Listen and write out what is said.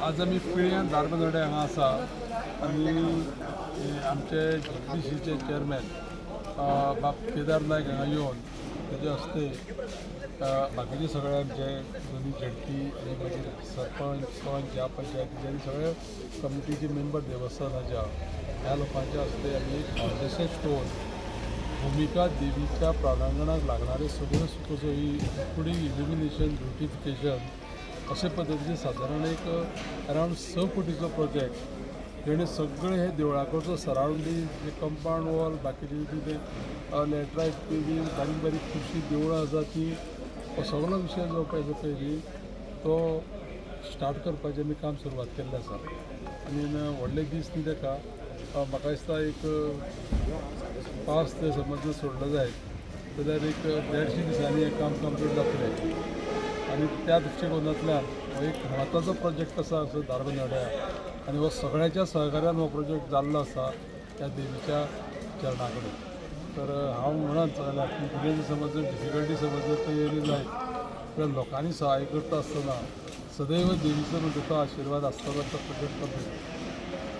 आज आमी पिळयां धारबांदोड्या हांगा आसा आनी आमचे जीपीसीचे चेअरमॅन बाब केदार नायक हांगा येवन तेजे हस्ते बाकीचे सगळे आमचे दोनी झेडपी आनी मागीर सरपंच पंच ह्या पंचायतीचे आनी सगळे कमिटीचे मेंबर देवस्थानाच्या ह्या लोकांच्या हस्ते आमी एक फावंडेशन स्टोन भुमिका देवीच्या प्रांगणाक लागणारे सगळ्यो सुखसोयी इन्क्लुडींग इल्युमिनेशन, ब्युटिफिकेशन अशे पद्दतीचे सादारण एक अरावंड 6 कोटीचो प्रोजेक्ट जेणे सगळे हे देवळाकडचो सरावंडींग जे कंपावंड वॉल बाकीचे कितें लॅटरायट बी बारीक बारीक खुबशीं देवळां आसा ती हो सगळो विशय जो पळय पयलीं तो स्टार्ट करपाचें आमी काम सुरवात केल्लें आसा. आनी व्हडले दीस न्ही ताका म्हाका दिसता एक पावस ते समज जर सोडलो जायत जाल्यार एक 150 दिसांनी हें काम कंप्लीट जातलें. आनी त्या दृश्टिकोनांतल्यान हो एक म्हत्वाचो प्रोजेक्ट आसा असो धारबांदोड्या आनी हो सगळ्यांच्या सहकार्यान हो प्रोजेक्ट जाल्लो आसा त्या देवीच्या चरणा कडेन. तर हांव म्हणत जाल्यार कितें समज जर डिफिकल्टी समज जर खंय येयली जायत जाल्यार लोकांनी सहाय करता आसतना सदैव देवीचो म्हणटा तो आशिर्वाद आसतलो तो प्रोजेक्ट कंप्लीट.